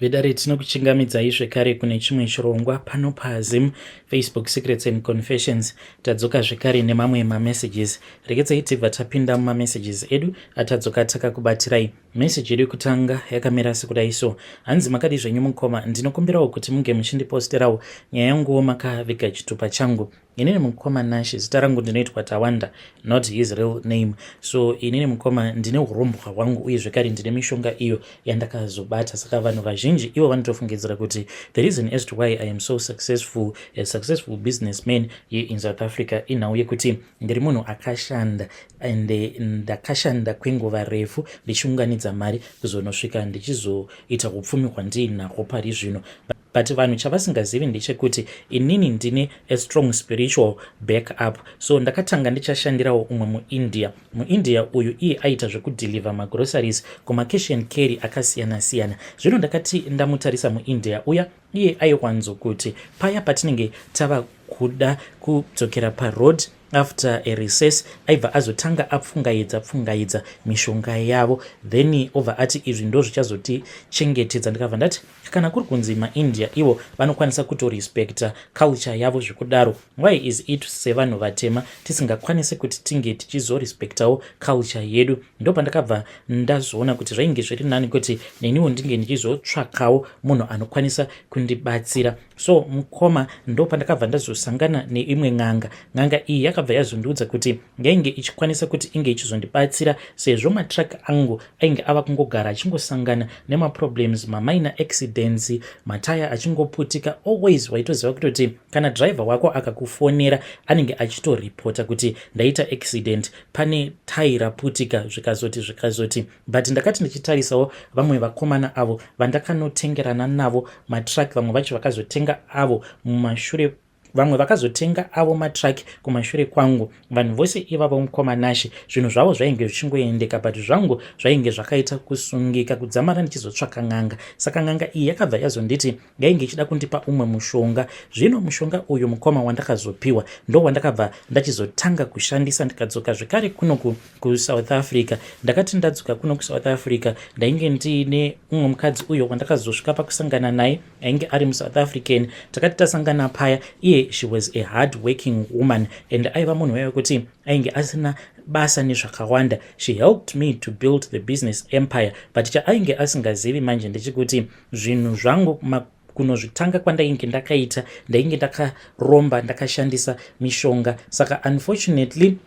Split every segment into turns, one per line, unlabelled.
Vedare, tinokuchingamidzai zvekare kune chimwe chirongwa pano paZim Facebook Secrets and Confessions. Tadzoka zvekare nemamwe mamessages. Regedzai tibva tapinda mumamessages edu atadzoka takakubatirai. Message yedu yekutanga yakamira sekudai so. Hanzi, "Makadi zvenyu mukoma? Ndinokumbirawo kuti munge muchindiposterawo nyaya yanguwo makaviga chitupa changu. Inini mukoma Nashi, zita rangu ndinoitwa Tawanda, not his real name. So inini mukoma ndine urombwa hwangu uye zvekare ndine mishonga iyo yandakazobata. Saka vanhu vazhinji ivo vanotofungidzira kuti the reason as to why I am so successful, a successful businessman here in South Africa, inhau yekuti ndiri munhu akashanda and ndakashanda kwenguva refu ndichiunganidza mari kuzonosvika ndichizoita upfumi hwandiinahwo pari zvino. But vanhu chavasingazivi ndechekuti inini ndine a strong spiritual backup. So ndakatanga ndichashandirawo umwe muIndia. MuIndia uyu iye aita zvekudeliver magroceries kumacash and carry akasiyana-siyana. Zvino ndakati ndamutarisa muIndia uya, iye aiwanzokuti paya patinenge tava kuda kudzokera paroad after a recess, aibva azotanga apfungaidza pfungaidza mishonga yavo, then obva ati izvi ndo zvichazotichengetedza. Ndikabva ndati kana kuri kunzi maIndia ivo vanokwanisa kutorespekta culture yavo zvekudaro, why is it sevanhu vatema tisingakwanisi kuti tinge tichizorespektawo culture yedu? Ndo pandakabva ndazoona kuti zvainge zviri nani kuti neniwo ndinge ndichizotsvakawo munhu anokwanisa kundibatsira. So mukoma, ndo pandakabva ndazosangana neimwe n'anga. N'anga iyi yakabva yazondiudza kuti yainge ichikwanisa kuti inge ichizondibatsira sezvo matruck angu ainge ava kungogara achingosangana nemaproblems, maminor accidents, mataya achingoputika always. Waitoziva kutoti kana driver wako akakufonera, anenge achitoripota kuti ndaita accident, pane tai raputika, zvikazoti zvikazoti. But ndakati ndichitarisawo vamwe vakomana avo vandakanotengerana navo matruck, vamwe vacho vakazotenga avo mumashure, vamwe vakazotenga avo matruck kumashure kwangu, vanhu vose ivavo mukoma Nashi, zvinhu zvavo zvainge zvichingoendeka, but zvangu zvainge zvakaita kusungika kudzamara ndichizotsvaka n'anga. Saka n'anga iyi yakabva yazonditi yainge ichida kundipa umwe mushonga. Zvino mushonga uyu mukoma wandakazopiwa ndo wandakabva ndachizotanga kushandisa. Ndikadzoka zvekare kuno kuSouth Africa. Ndakati ndadzoka kuno kuSouth Africa, ndainge ndiine umwe mukadzi uyo wandakazosvika pakusangana naye, ainge ari muSouth African. Takati tasangana paya, iye she was a hard working woman and aiva munhu waiva kuti ainge asina basa nezvakawanda. She helped me to build the business empire, but chaainge asingazivi manje ndechekuti zvinhu zvangu kunozvitanga kwandainge ndakaita, ndainge ndakaromba, ndakashandisa mishonga. Saka unfortunately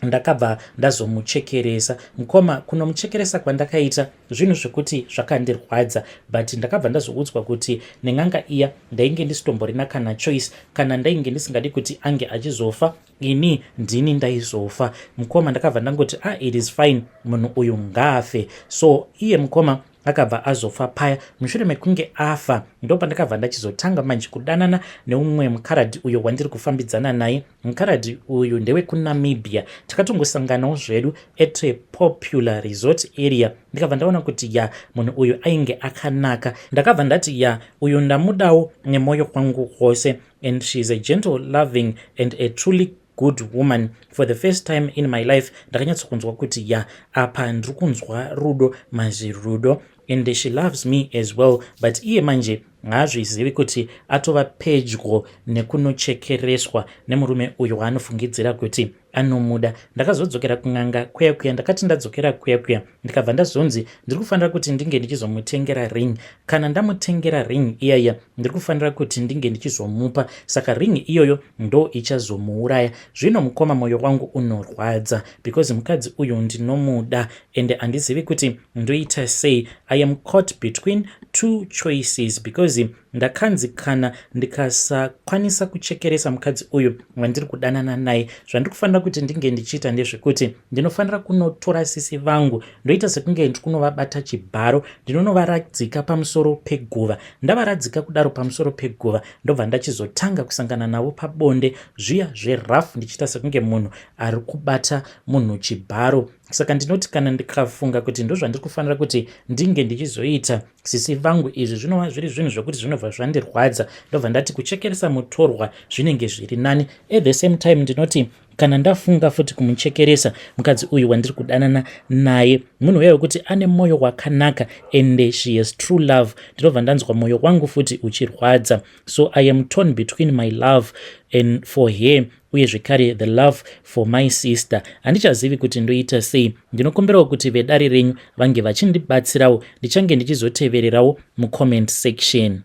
ndakabva ndazomuchekeresa mukoma. Kunomuchekeresa kwandakaita, zvinhu zvekuti zvakandirwadza, but ndakabva ndazoudzwa kuti nen'anga iya ndainge ndisitomborina kana choice. Kana ndainge ndisingadi kuti ange achizofa, ini ndini ndaizofa. Mukoma, ndakabva ndangoti, "Ah, it is fine, munhu uyu ngaafe." So iye mukoma akabva azofa paya. Mushure mekunge afa, ndopandakabva ndachizotanga manje kudanana neumwe mukaradhi uyo wandiri kufambidzana naye. Mukaradhi uyu ndewekunamibia. Takatongosanganawo zvedu at a popular resort area. Ndikabva ndaona kuti ya, munhu uyu ainge akanaka. Ndakabva ndati, "Ya, uyu ndamudawo nemwoyo wangu wose," and she is a gentle, loving and a truly good woman. For the first time in my life ndakanyatsokunzwa kuti ya, apa ndiri kunzwa rudo, mazirudo, and she loves me as well. But iye manje haazvizivi kuti atova pedyo nekunochekereswa nemurume uyu waanofungidzira kuti anomuda. Ndakazodzokera kun'anga kuya kuya. Ndakati ndadzokera kuya kuya, ndikabva ndazonzi ndiri kufanira kuti ndinge ndichizomutengera ring. Kana ndamutengera ring iyaiya, ndiri kufanira kuti ndinge ndichizomupa, saka ring iyoyo ndo ichazomuuraya. Zvino mukoma, mwoyo wangu unorwadza because mukadzi uyu ndinomuda ende handizivi kuti ndoita sei. I am caught between two choices because ndakanzi kana ndikasakwanisa kuchekeresa mukadzi uyu wandiri kudanana naye, zvandiri kufanira kuti ndinge ndichiita ndezvekuti ndinofanira kunotora sisi vangu, ndoita sekunge ndiri kunovabata chibharo, ndinonovaradzika pamusoro peguva. Ndavaradzika kudaro pamusoro peguva, ndobva ndachizotanga kusangana navo pabonde zviya zverough, ndichiita sekunge munhu ari kubata munhu chibharo. Saka ndinoti kana ndikafunga kuti ndozvandiri kufanira kuti ndinge ndichizoita sisi vangu izvi, zvinova zviri zvinhu zvokuti zvinobva zvandirwadza. Ndobva ndati kuchekeresa mutorwa zvinenge zviri nani. At the same time ndinoti Kana ndafunga futi kumuchekeresa mukadzi uyu wandiri kudanana naye, munhu uya wekuti ane mwoyo wakanaka and she has true love, ndinobva ndanzwa mwoyo wangu futi uchirwadza. So I am torn between my love and for her, uye zvekare the love for my sister. Handichazivi kuti ndoita sei. Ndinokumbirawo kuti vedare renyu vange vachindibatsirawo. Ndichange ndichizotevererawo mucomment section.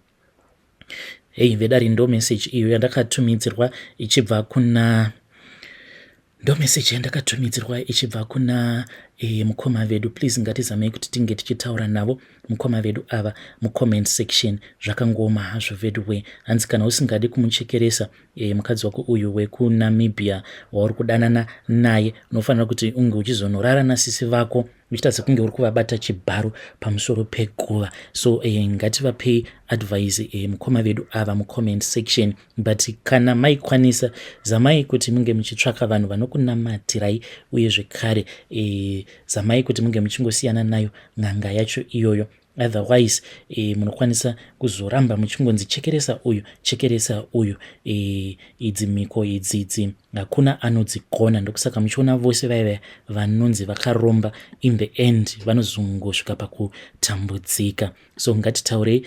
Hei vedare, ndo message iyo yandakatumidzirwa ichibva kuna, ndo message yandakatumidzirwa ichibva kuna mukoma vedu. Please, ngatizamei kuti tinge tichitaura navo mukoma vedu ava mucomment section. Zvakangoma hazvo vedu we. Hanzi kana usingadi kumuchekeresa mukadzi wako uyu wekuNamibia wauri kudanana naye, unofanira kuti unge uchizonorara nasisi vako, uchiita sekunge uri kuvabata chibharo pamusoro peguva. So ngativapei advice mukoma vedu ava mucomment section. But kana maikwanisa, zamai kuti munge muchitsvaka vanhu vanokunamatirai, uye zvekare zamai kuti munge muchingosiyana nayo n'anga yacho iyoyo. Otherwise munokwanisa kuzoramba muchingonzi chekeresa uyu, chekeresa uyu. Idzi mhiko idzidzi hakuna anodzigona. Ndokusaka muchiona vose vaiva vanonzi vakaromba, in the end vanozongosvika pakutambudzika. So ngatitaurei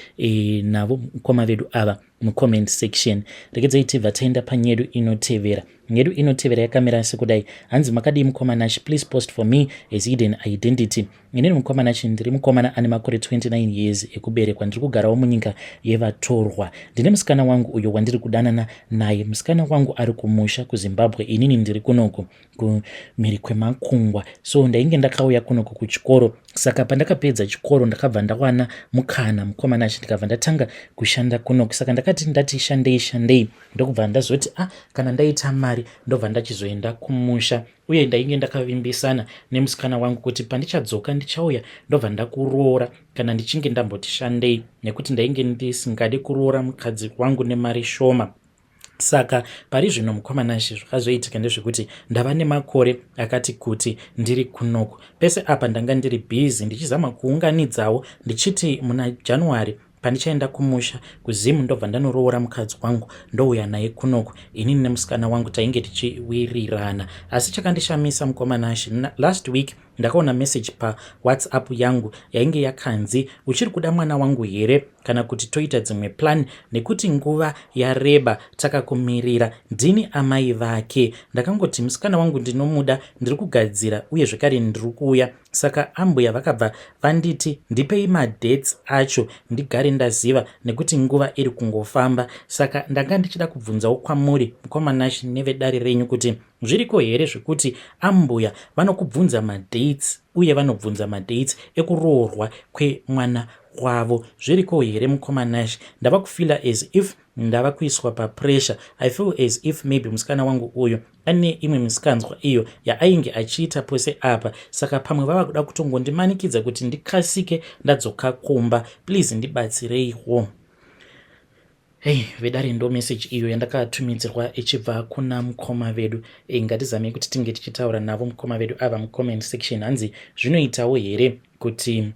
navo mukoma vedu ava mucomment section. Regedzai tibva taenda panyedu inotevera. Nyedu inotevera yakamira sekudai. Hanzi, "Makadii mukoma Nash? Please post for me as hidden identity. Inini mukoma Nash ndiri mukomana ane makore 29 years ekuberekwa. Ndiri kugarawo munyika yevatorwa. Ndine musikana wangu uyo wandiri kudanana naye. Musikana wangu ari kumusha kuZimbabwe, inini ndiri kunoku kumhiri kwemakungwa. So ndainge ndakauya kunoku kuchikoro. Saka pandakapedza chikoro ndakabva ndawana mukana, mukoma Nash, ndikabva ndatanga kushanda kunoku. Saka ndakati ndati shandei shandei, ndokubva ndazoti, ah, kana ndaita mari ndobva ndachizoenda kumusha. Uye ndainge ndakavimbisana nemusikana wangu kuti pandichadzoka ndichauya ndobva ndakuroora kana ndichinge ndamboti shandei, nekuti ndainge ndisingadi kuroora mukadzi wangu nemari shoma. Saka pari zvino, mukoma Nash, zvakazoitika ndezvekuti ndava nemakore akati kuti ndiri kunoku. Pese apa ndanga ndiri busy ndichizama kuunganidzawo, ndichiti muna January pandichaenda kumusha kuZimu ndobva ndanoroora mukadzi wangu, ndouya naye kunoku. Inini nemusikana wangu tainge tichiwirirana. Asi chakandishamisa, mukoma Nash, last week ndakaona message paWhatsApp yangu yainge yakanzi, 'Uchiri kuda mwana wangu here, kana kuti toita dzimwe plan? Nekuti nguva yareba takakumirira. Ndini amai vake.' Ndakangoti musikana wangu ndinomuda, ndiri kugadzira, uye zvekare ndiri kuuya. Saka ambuya vakabva vanditi ndipei madates acho ndigare ndaziva, nekuti nguva iri kungofamba. Saka ndanga ndichida kubvunzawo kwamuri, mukoma Nash nevedare renyu, kuti zviriko here zvekuti ambuya vanokubvunza madates, uye vanobvunza madates ekuroorwa kwemwana wavo? Zviriko here, mukoma Nash? Ndava kufeela as if ndava kuiswa papressure. I feel as if maybe musikana wangu uyu ane imwe misikanzwa iyo yaainge achiita pose apa, saka pamwe vava kuda kutongondimanikidza kuti ndikasike ndadzoka kumba. Please ndibatsireiwo." Hei vedare, ndo message iyo yandakatumidzirwa ichibva kuna mukoma vedu. Ngatizamei kuti tinge tichitaura navo mukoma vedu ava mucomment section. Hanzi zvinoitawo here kuti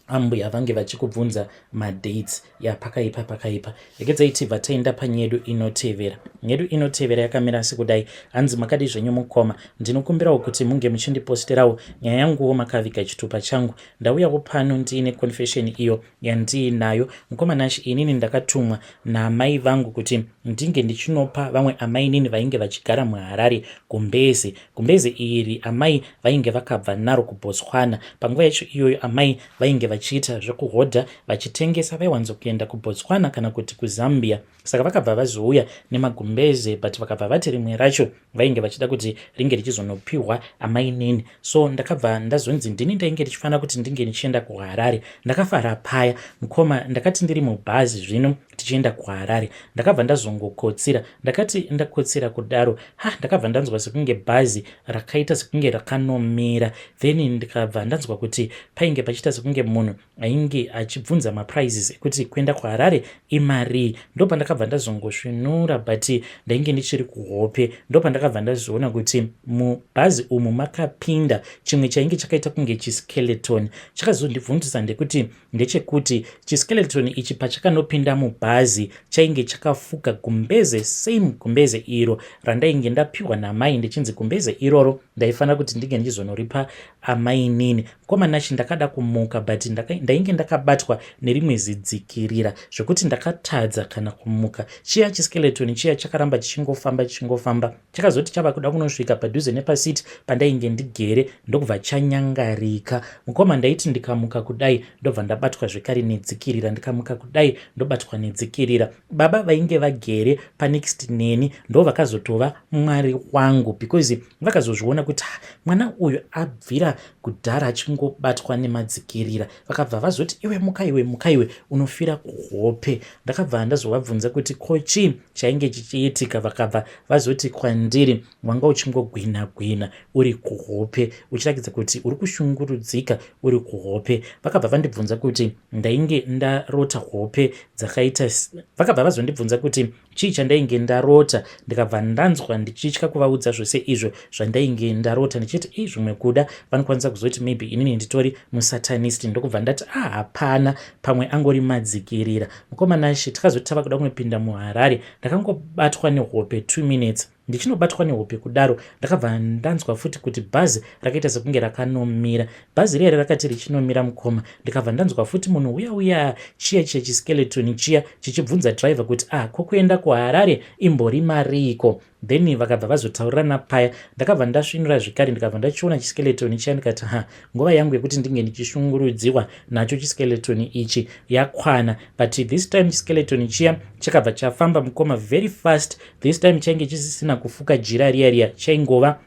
ambuya vange vachikubvunza madates? Yapakaipa, pakaipa. Regedzai tibva taenda panyedu inotevera. Nyedu inotevera yakamira sekudai. Hanzi, "Makadi zvenyu mukoma? Ndinokumbirawo kuti munge muchindiposterawo nyaya yanguwo makaviga chitupa changu. Ndauyawo pano ndiine confession iyo yandiinayo. Mukoma Nash, inini ndakatumwa naamai vangu kuti ndinge ndichinopa vamwe amainini vainge vachigara muHarare gumbeze. Gumbeze iri amai vainge vakabva naro kuBotswana. Panguva yacho iyoyo amai vainge vachiita zvekuhodha vachitengesa, vaiwanzokuenda kuBotswana kana kuti kuZambia. Saka vakabva vazouya nemagumbeze, but vakabva vati rimwe racho vainge vachida kuti ringe richizonopiwa amainini. So ndakabva ndazonzi ndini ndainge ndichifanira kuti ndinge ndichienda kuHarare. Ndakafara paya, mukoma. Ndakati ndiri mubhazi zvino tichienda kuHarare, ndakabva ndazongokotsira. Ndakati ndakotsira kudaro, ha, ndakabva ndanzwa sekunge bhazi rakaita sekunge rakanomira. Then ndikabva ndanzwa kuti painge pachiita sekunge munhu ainge achibvunza maprices ekuti kuenda kuHarare imarii. Ndopandakabva ndazongosvinura, but ndainge ndichiri kuhope. Ndopandakabva ndazoona kuti mubhazi umu makapinda chimwe chainge chakaita kunge chiskeleton. Chakazondibvunzisa ndekuti ndechekuti chiskeleton ichi pachakanopinda mubhazi mubhazi chainge chakafuka gumbeze, same gumbeze iro randainge ndapiwa namai, ndichinzi gumbeze iroro ndaifanira kuti ndinge ndichizonoripa amainini. Mukoma Nashe, ndakada kumuka, but ndainge ndakabatwa nerimwe zidzikirira zvekuti ndakatadza kana kumuka. Chiya chiskeleton chiya chakaramba chichingofamba, chichingofamba. Chakazoti chava kuda kunosvika padhuze nepaseat pandainge ndigere, ndokubva chanyangarika. Mukoma, ndaiti ndikamuka kudai, ndobva ndabatwa zvekare nedzikirira. Ndikamuka kudai, ndobatwa nedzikirira. Baba vainge vagere panext neni ndo vakazotova Mwari wangu, because vakazozviona kuti mwana uyu abvira kudhara achingobatwa nemadzikirira. Vakabva vazoti, "Iwe, muka iwe, muka iwe, unofira kuhope." Ndakabva ndazovabvunza kuti ko chii chainge chichiitika. Vakabva vazoti kwandiri, "Wanga uchingogwina gwina uri kuhope, uchiratidza kuti uri kushungurudzika uri kuhope." Vakabva vandibvunza kuti ndainge ndarota hope dzakaita. Vakabva vazondibvunza kuti chii chandainge ndarota. Ndikabva ndanzwa ndichitya kuvaudza zvose izvo zvandainge ndarota, ndichiti i zvimwe kuda vanokwanisa kuzoti maybe inini nditori musatanist. Ndokubva ndati, "Ah, hapana, pamwe angori madzikirira." Mukoma Nashe, takazoti tava kuda kunopinda muHarare, ndakangobatwa nehope 2 minutes. Ndichinobatwa nehope kudaro, ndakabva ndanzwa futi kuti bhazi rakaita sekunge rakanomira. Bhazi riya rakati richinomira, mukoma, ndikabva ndanzwa futi munhu uya uya, chiya chiya chiskeleton chiya, chichibvunza driver kuti, "Ah, kokuenda kuHarare imbori mariko?" Then vakabva vazotaurirana paya. Ndakabva ndasvinura zvekare, ndikabva ndachiona chiskeleton chiya. Ndikati, "Ha, nguva yangu yekuti ndinge ndichishungurudziwa nacho chiskeleton ichi yakwana." But this time chiskeleton chiya chakabva chafamba, mukoma, very fast. This time chainge chisisina kufuka jira riya riya, chaingova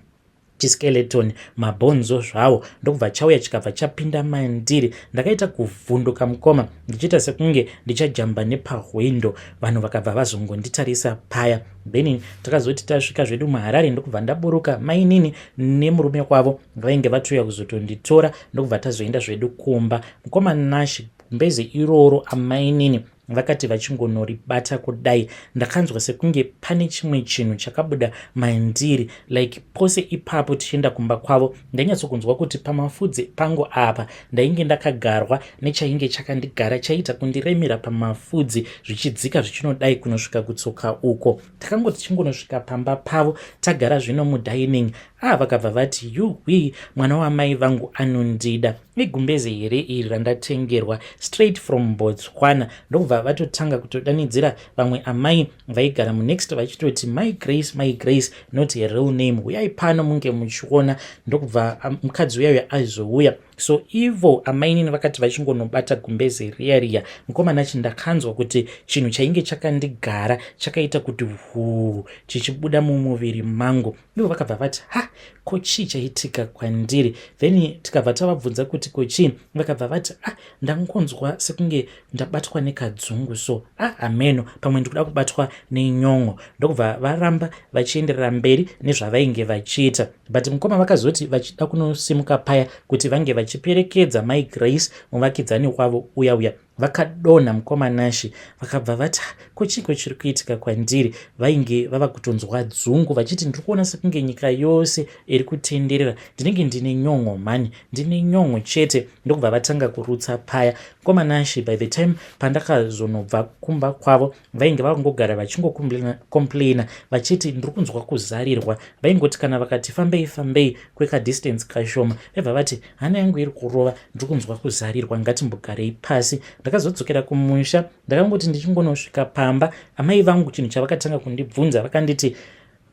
chiskeleton, mabhonzo zvawo. Ndokubva chauya, chikabva chapinda mandiri. Ndakaita kuvhunduka, mukoma, ndichiita sekunge ndichajamba nepahwindo. Vanhu vakabva vazongonditarisa paya. Then takazoti tasvika zvedu muHarare, ndokubva ndaburuka. Mainini nemurume kwavo vainge vatouya kuzotonditora, ndokubva tazoenda zvedu kumba. Mukoma Nashe, gumbeze iroro amainini vakati vachingonoribata kudai, ndakanzwa sekunge pane chimwe chinhu chakabuda mandiri. Like pose ipapo tichienda kumba kwavo, ndainyatsokunzwa kuti pamafudzi pangu apa ndainge ndakagarwa nechainge chakandigara, chaiita kundiremera pamafudzi zvichidzika zvichinodai kunosvika kutsoka uko. Takangoti tichingonosvika pamba pavo, tagara zvino mudining, ah, vakabva vati, "Yuhwi, mwana wamai vangu anondida. Igumbeze here iri randatengerwa straight from Botswana?" Ndokubva vatotanga kutodanidzira vamwe amai vaigara munext, vachitoti, "My Grace, my Grace," not a real name, "uyai pano munge muchiona." Ndokubva mukadzi uyayo azouya. So ivo amainini vakati vachingonobata gumbeze riya riya, mukoma Nashe, ndakanzwa kuti chinhu chainge chakandigara chakaita kuti huu, chichibuda mumuviri mangu. Ivo vakabva vati, "Ha, ko chii chaitika kwandiri?" Then tikabva tavabvunza kuti ko chii. Vakabva vati, "Ah, ndangonzwa sekunge ndabatwa nekadzungu, so ah, hameno, pamwe ndikuda kubatwa nenyon'o." Ndokubva varamba vachienderera mberi nezvavainge vachiita. But mukoma, vakazoti vachida kunosimuka paya kuti vange vachiperekedza Mai Grace, muvakidzani wavo uya uya, vakadonha, mukoma Nashe. Vakabva vati, "Ko chiko chiri kuitika kwandiri?" Vainge vava kutonzwa dzungu, vachiti, "Ndiri kuona sekunge nyika yose iri kutenderera. Ndinenge ndine nyon'o mhani, ndine nyon'o chete." Ndokubva vatanga kurutsa paya. Mukoma Nashe, by the time pandakazonobva kumba kwavo, vainge vangogara vachingocomplaina vachiti, "Ndiri kunzwa kuzarirwa." Vaingoti kana vakati fambei fambei kwekadistance kashoma, vaibva vati, "Hana yangu iri kurova, ndiri kunzwa kuzarirwa, ngatimbogarei pasi." Ndakazodzokera kumusha. Ndakangoti ndichingonosvika pamba, amai vangu chinhu chavakatanga kundibvunza, vakanditi,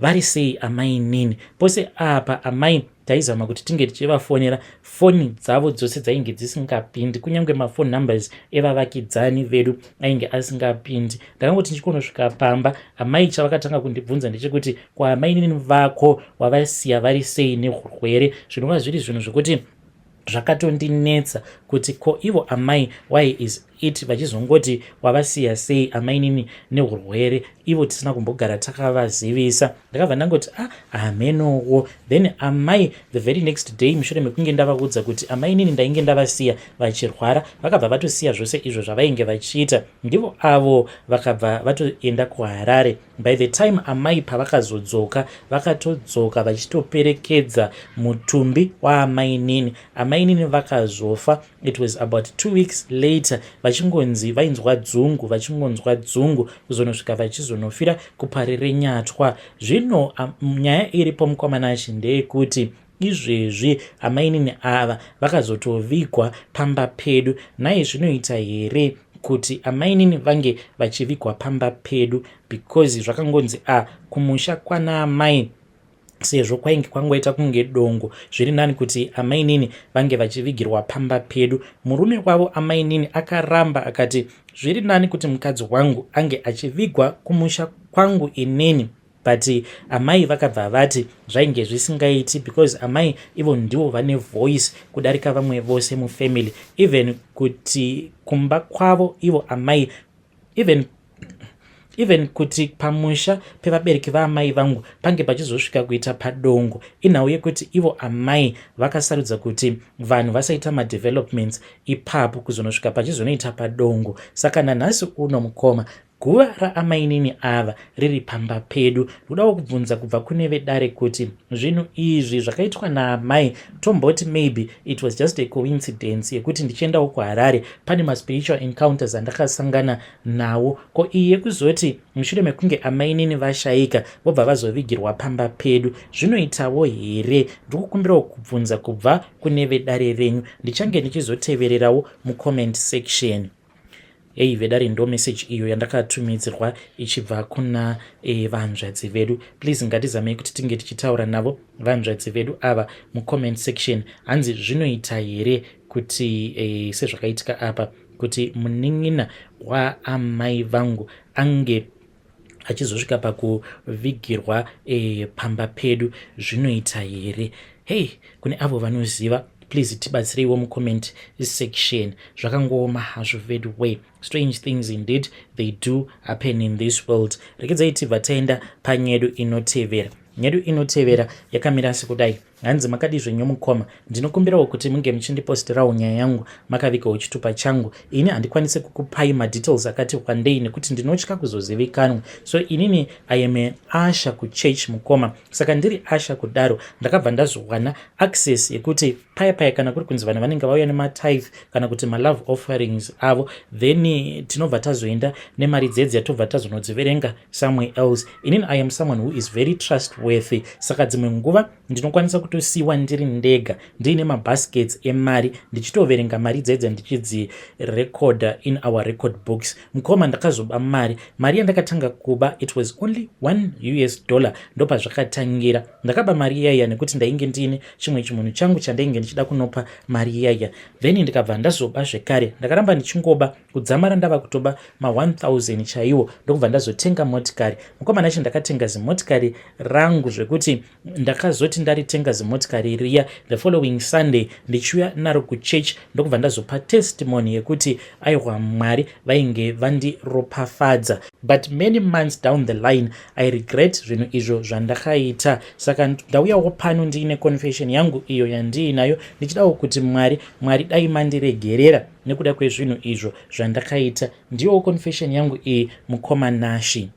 "Vari sei amainini?" Pose apa amai taizama kuti tinge tichivafonera, foni dzavo dzose dzainge dzisingapindi, kunyange maphone numbers evavakidzani vedu ainge asingapindi. Ndakangoti ndichikonosvika pamba, amai chavakatanga kundibvunza ndechekuti, "Kwaamainini vako wavasiya vari sei neurwere?" Zvinova zviri zvinhu zvekuti zvakatondinetsa kuti ko ivo amai, why is it vachizongoti, "Wavasiya sei amainini neurwere?" ivo tisina kumbogara takavazivisa. Ndakabva ndangoti, "Ah, hamenowo." Then amai the very next day, mushure mekunge ndavaudza kuti amainini ndainge ndavasiya vachirwara, vakabva vatosiya zvose izvo zvavainge vachiita. Ndivo avo vakabva vatoenda kuHarare. By the time amai pavakazodzoka, vakatodzoka vachitoperekedza mutumbi waamainini. Amainini vakazofa, it was about 2 weeks later. vachingonzi vainzwa dzungu, vachingonzwa dzungu kuzonosvika vachizonofira kuParirenyatwa. Zvino nyaya iripo mukoma Nashe ndeyekuti izvezvi amainini ava vakazotovigwa pamba pedu. Nhai, zvinoita here kuti amainini vange vachivigwa pamba pedu? Because zvakangonzi a kumusha kwana amai, sezvo kwainge kwangoita kunge dongo, zviri nani kuti amainini vange vachivigirwa pamba pedu. Murume wavo amainini akaramba, akati zviri nani kuti mukadzi wangu ange achivigwa kumusha kwangu inini. But amai vakabva vati zvainge zvisingaiti, because amai ivo ndivo vane voice kudarika vamwe vose mufamily. Even kuti kumba kwavo ivo amai, even kuti pamusha pevabereki vaamai vangu pange pachizosvika kuita padongo, inhau yekuti ivo amai vakasarudza kuti vanhu vasaita madevelopments ipapo kuzonosvika pachizonoita padongo. Saka nanhasi uno, mukoma, guva raamainini ava riri pamba pedu. Ndodawo kubvunza kubva kune vedare kuti zvinhu izvi zvakaitwa naamai, tomboti maybe it was just a coincidence yekuti ndichiendawo kuHarare pane maspiritual encounters andakasangana nawo. Ko iyi yekuzoti mushure mekunge amainini vashayika vobva vazovigirwa pamba pedu, zvinoitawo here? Ndikukumbirawo kubvunza kubva kune vedare renyu. Ndichange ndichizotevererawo mucomment section. Ei vedare, ndo message iyo yandakatumidzirwa ichibva kuna vanzvadzi vedu. Please, ngatizamei kuti tinge tichitaura navo vanzvadzi vedu ava mucomment section. Hanzi zvinoita here kuti sezvakaitika apa, kuti munin'ina waamai vangu ange achizosvika pakuvigirwa pamba pedu? Zvinoita here? Hei, kune avo vanoziva, please tibatsireiwo mucomment section. Zvakangooma hazvo vedu way. Strange things indeed, they do happen in this world. Rekedzai tibva taenda panyedu inotevera. Nyedu inotevera yakamira sekudai. Hanzi, "Makadi zvenyu mukoma? Ndinokumbirawo kuti munge muchindipostirawo nyaya yangu makavigawo chitupa changu. Ini handikwanisi kukupai madetails akati wandei nekuti ndinotya kuzozivikanwa. So inini I am usher kuchurch, mukoma. Saka ndiri usher kudaro, ndakabva ndazowana access yekuti paya paya kana kuri kunzi vanhu vanenge vauya nematithe kana kuti malove offerings avo, then tinobva tazoenda nemari dzedzi, yatobva tazonodziverenga somewhere else. Inini I am someone who is very trustworthy, saka dzimwe nguva ndinokwanisa kutosiyiwa ndiri ndega ndiine mabaskets emari, ndichitoverenga mari dzedze, ndichidzirekodha in our record books. Mukoma, ndakazoba mari. Mari yandakatanga kuba, it was only $1. Ndopazvakatangira. Ndakaba mari iyaiya nekuti ndainge ndiine chimwe chimunhu changu chandainge ndichida kunopa mari iyaiya. Then ndikabva ndazoba zvekare. Ndakaramba ndichingoba kudzamara ndava kutoba ma1000 chaiwo, ndokubva ndazotenga motikari. Mukoma Nashe, ndakatenga zimotikari rangu zvekuti ndakazoti ndaritenga zimotikari riya, the following Sunday ndichiuya naro kuchurch, ndokubva ndazopa testimony yekuti aiwa, Mwari vainge vandiropafadza. But many months down the line, I regret zvinhu izvo zvandakaita. Saka ndauyawo pano ndiine confession yangu iyo yandiinayo, ndichidawo kuti Mwari, Mwari dai mandiregerera nekuda kwezvinhu izvo zvandakaita. Ndiyowo confession yangu iyi, mukoma Nashe."